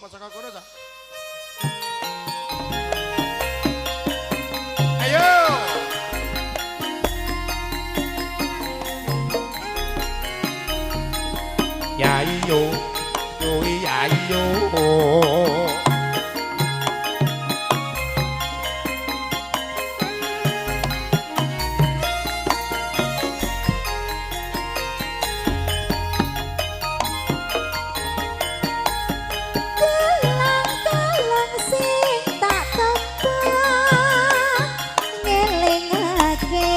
Apa saka kono ta? Ayo. Ya iyo, yo ya iyo. Gelang-gelang sing tak tempa ngelingake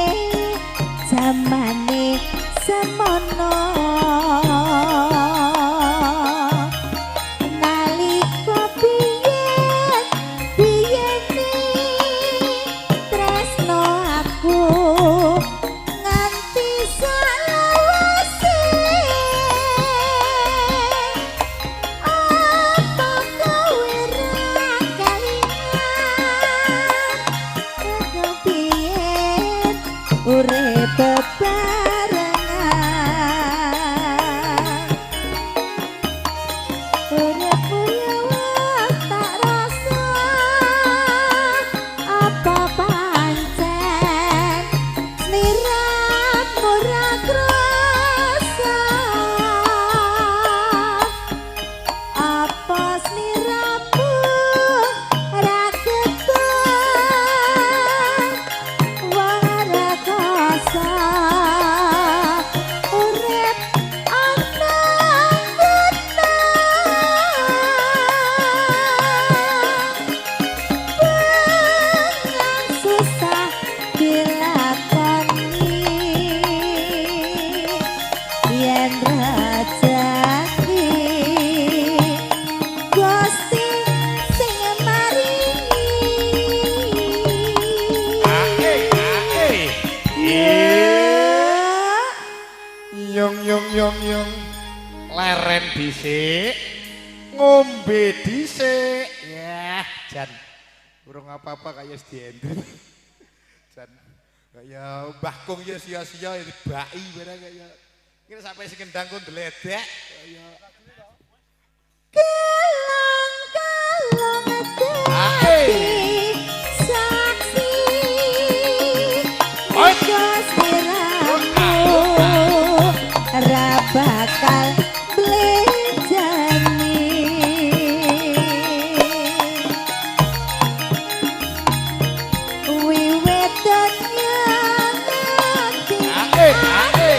jamane semono nalika biyen biyene tresno aku nganti salawase. Apa kowe ra kelingan kepiyen urip bebarengan, uripku ya wis tak rasa apa pancen sliramu ra krasa, apa sliramu ra ketang wong rekoso urip ana kutha bengang susah dilakoni yen rejeki Gusti sing maringi. Ae, ae. Ya. Yung yung yung yung. Leren dhisik. Ngombe dhisik. Yah, jan. Urung apa-apa kaya wis diendri. Jan. Kaya Mbah Kung ya sia-sia ya dibaki barang kaya. Ngene sampe sing kendang ku ndledek kaya. Gelang-gelung Ae. dadi saksi Oi. muga sliramu ra bakal blenjani. Wiwit donya nganti Ae, ae.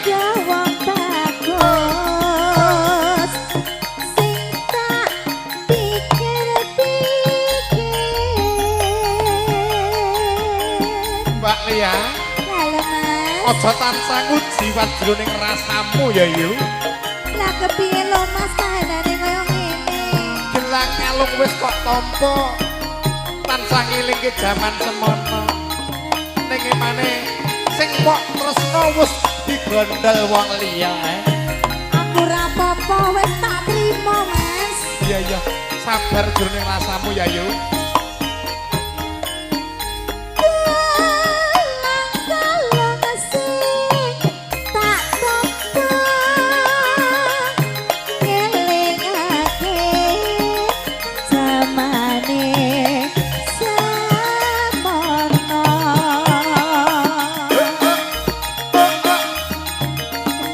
Jawab bagus sing tak pikir-pikir. Mbak Lia, Halo Mas. Aja tansah nguji jroning rasamu ya yu. Lah kepiye lho Mas kahanane kaya ngene? Gelang kalung wis kok tampa. Tansah ngelingke jaman semono. Ning emane sing mbok tresno wis digondol wong liya. Aku ra apa-apa wis tak trimo Mas. Iya iya, sabar jroning rasamu ya yu. Gelang-gelung sing tak tampa ngelingake jamane semono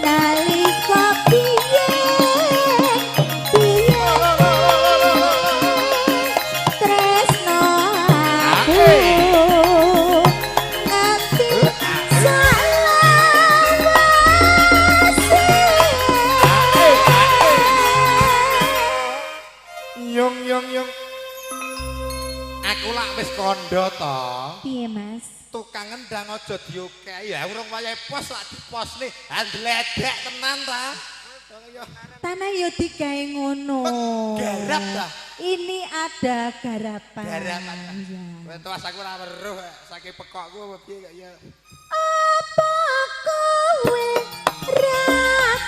nalika biyen biyene tresno aku nganti salawase. Yung yung yung. Aku lak wis kandha to. Piye Mas? Tukang ngendang aja diokehi ya urung wayahe pos lak diposne. Ha ndledek tenan ta. Ya. Tanah yo digawe ngono. Garap ta? Ini ada garapan. Garapan. Iya. Wis aku ora weruh saking pekokku apa piye kaya. Apa kowe ra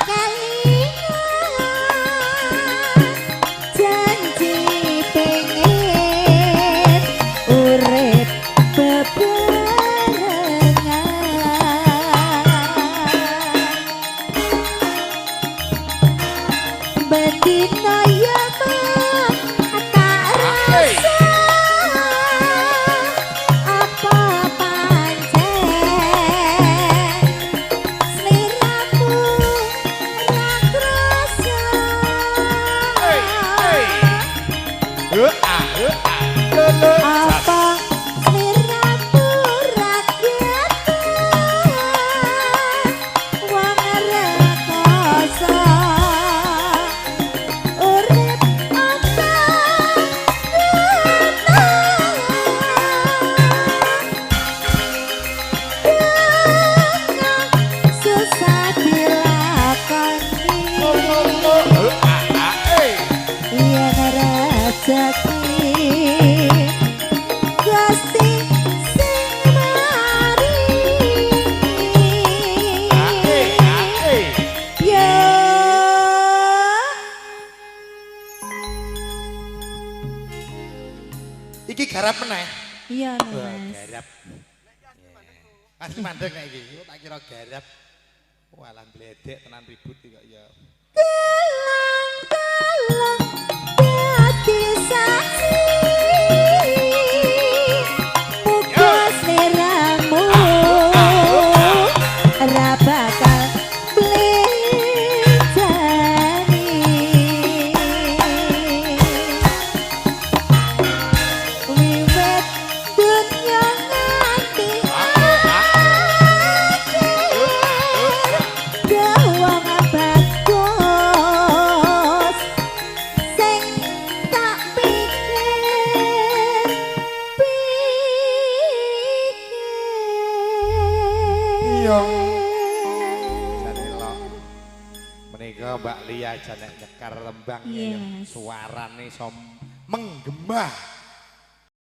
kelingan janji pengen urip bebarengan, ben Bendina ya mung tak rasa apa pancen sliramu ra krasa. Hey, hey. Ah, ah, le, le. Apa sliramu ra getun wong rekoso urip apa susah dilakoni. Ah, ah, eh. Yen rezeki Gusti sing maringi. Ah, eh, ah, eh. Ya. Iki garap meneh. Iya Wah, Mas. garap. Asli mandek nek iki. Tak kira garap. Walah bledek tenan ribut iki kok ya. Gelang-gelang dadi saksi muga sliramu ra bakal mlenjani. Wiwit dunya nganti akhir wong bagus sing tak pikir pikir. Iya. Jane lok. Menika Mbak Lia jane nyekar tembang ya. Yes. Suarane iso menggema.